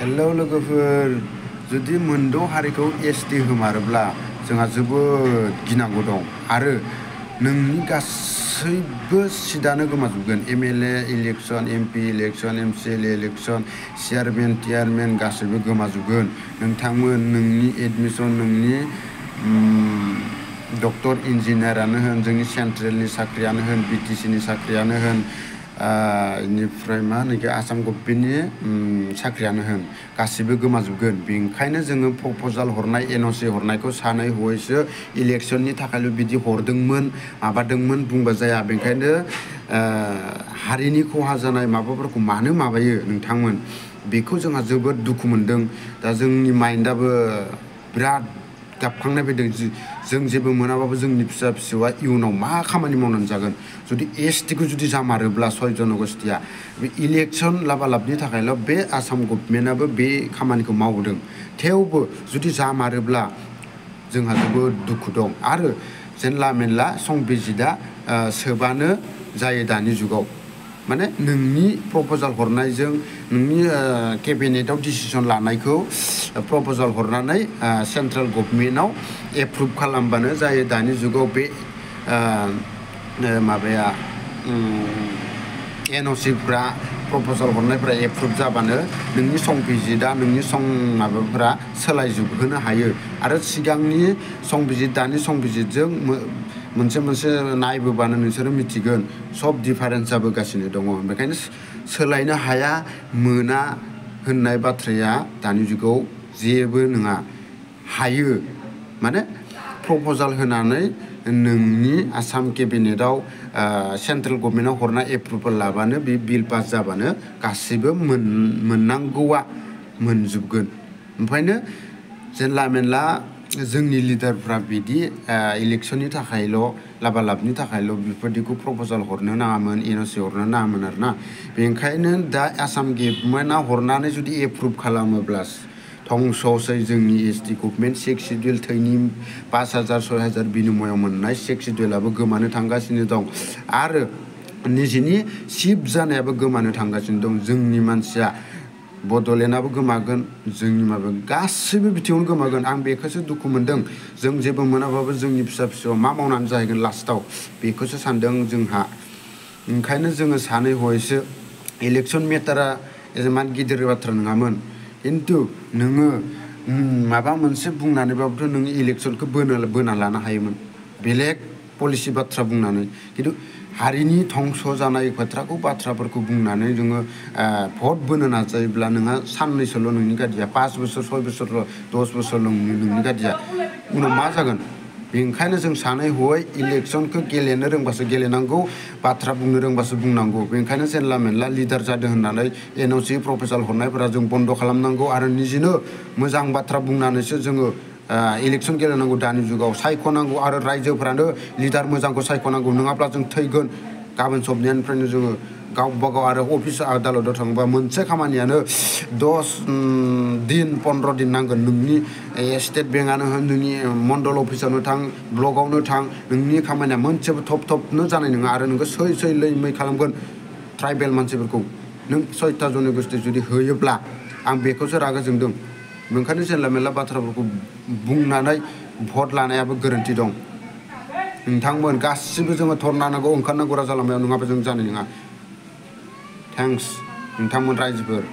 hello लोगोफोर जुदि मोनद' हारिखौ एसटि होमारोब्ला जोंहा जोबोद गिनांगौ दं आरो नोंनि गासैबो सिटआनो गोमाजोबगोन MLA election MP election MCLA election chairman गासैबो गोमाजोबगोन नोंनि एडमिसन नोंनि डक्टर इन्जिनियारानो होन जोंनि सेन्ट्रेलनि साख्रियानो होन बिटिसिनि साख्रियानो होन इनिफ्राय मा होनो आसाम गभर्नमेन्टनि साख्रियानो होन गासिबो गोमाजोबगोन बेनिखायनो जोङो प्रप'जाल हरनाय एनअसि हरनायखौ सानै हयैसो इलेक्सननि थाखायल' बिदि हरदोंमोन माबादोंमोन बुंबा जाया बेनिखायनो हारिनि खहा जानाय माबाफोरखौ मानो माबायो नोंथांमोन बेखौ जोंहा जोबोद दुखु मोनदों दा जोंनि माइन्डआबो बिराद गाबखांनाय फैदों जों जेबो मोनाबाबो जोंनि फिसा फिसौआ इयुनाव मा खामानि मावनानै जागोन जुदि एसटिखौ जुदि जामारोब्ला 6 जनगोष्ठीया बे इलेक्सन लाबालाबनि थाखायल' बे आसाम गभर्नमेन्टआबो बे खामानिखौ मावदों थेवबो जुदि जामारोब्ला जोंहा जोबोद दुखु दं आरो जेनला मेनला संबिजिदा सोबानो जायो दानि जुगाव माने नोंनि प्रप'जाल हरनायजों नोंनि केबिनेटआव डिसिसन लानायखौ प्रप'जाल हरनानै सेन्ट्रेल गभर्नमेन्टआव एप्रुभ खालामबानो जायो दानि जुगाव बे माबाया एनअसिफ्रा प्रप'जाल हरनायफ्रा एप्रुभ जाबानो नोंनि संबिजिदा नोंनि माबाफोरा सोलायजोबहोनो हायो आरो सिगांनि संबिजिद दानि संबिजिदजों मोनसे नायबोबानो नोंसोरो मिथिगोन सब डिफारेन्स जाबोगासिनो दङ बेखायनो सोलायनो हाया मोना होननाय बाथ्राया दानि जुगाव जेबो नङा हायो माने प्रप'जाल होनानै नोंनि आसाम केबिनेटआव सेन्ट्रेल गभर्नमेन्टआव हरनाय एप्रुभेल लाबानो बे बिल पास जाबानो गासिबो मोननांगौआ मोनजोबगोन ओमफ्रायनो जेनला मेनला जोंनि लिडारफ्रा बिदि इलेक्सननि थाखायल' लाबालाबनि थाखायल' बेफोरबायदिखौ प्रप'जाल हरनो नाङामोन एनअसि हरनो नाङामोन आरोना बेनिखायनो दा आसाम गभर्नमेन्टआ हरनानै जुदि एप्रुभ खालामोब्ला धंस'सै जोंनि एसटि गभर्नमेन्ट 6 सिडिउल थैनि 5,000 6,000 बिनिमयाव मोननाय 6 सिडिउलाबो गोमानो थांगासिनो दं आरो निजेनि चिफ जानायाबो गोमानो थांगासिनो दं जोंनि मानसिया बड'लेण्डआबो गोमागोन जोंनि गासैबो बिथिङावनो गोमागोन आं बेखौसो दुखु मोनदों जों जेबो मोनाबाबो जोंनि फिसा फिसौआ मा मावनानै जाहैगोन लास्टआव बेखौसो सानदों जोंहा ओंखायनो जोङो सानै हयैसो इलेक्सन मेटारा एसेमान गिदिर बाथ्रा नङामोन खिन्थु नोङो माबा मोनसे बुंनानैबाबोथ' नोङो इलेक्सनखौ बोना लानो हायोमोन बेलेग पलिसि बाथ्रा बुंनानै खिन्थु हारिनि धंस' जानाय बाथ्राफोरखौ बुंनानै जोङो भट बोनो नाजायोब्ला नोंहा साननैसोल' नोंनि गादिया 5 बोसोर 6 बोसोरल' 10 बोसोरल' नोंनि गादिया उनाव मा जागोन बेनिखायनो जों सानै हयै इलेक्सनखौ गेलेनो रोंबासो गेलेनांगौ बाथ्रा बुंनो रोंबासो बुंनांगौ बेनिखायनो जेनला मेनला लिडार जादों होननानै एनअसि प्रप'जाल हरनायफोरा जों बन्द' खालामनांगौ आरो निजेनो मोजां बाथ्रा बुंनानैसो जोङो इलेक्सन गेलेनांगौ दानि जुगाव सायख'नांगौ आरो रायजोफ्रानो लिडार मोजांखौ सायख'नांगौ नङाब्ला जों थैगोन गाबोन सबनिफ्रायनो जोङो गावबागाव आरो अफिस आदालताव थाङोबा मोनसे खामानियानो 10 दिन 15 दिन नांगोन नोंनि स्टेट बेंकआनो होन नोंनि मण्डल अफिसावनो थां ब्लकआवनो थां नोंनि खामानिया मोनसेबो थबनो जानाय नङा आरो नोंखौ सै लै खालामगोन ट्राइबेल मानसिफोरखौ नों 6 जनगोष्ठी जुदि होयोब्ला आं बेखौसो रागा जोंदों ओंखायनो जेनला मेनला बाथ्राफोरखौ बुंनानै भट लानायाबो गोरोन्थि दं नोंथांमोन गासिबो जोङो धरनांगौ ओंखारनांगौ राजा लामायाव नङाबा जों जानाय नङा थेंक्स नोंथांमोन रायजोफोर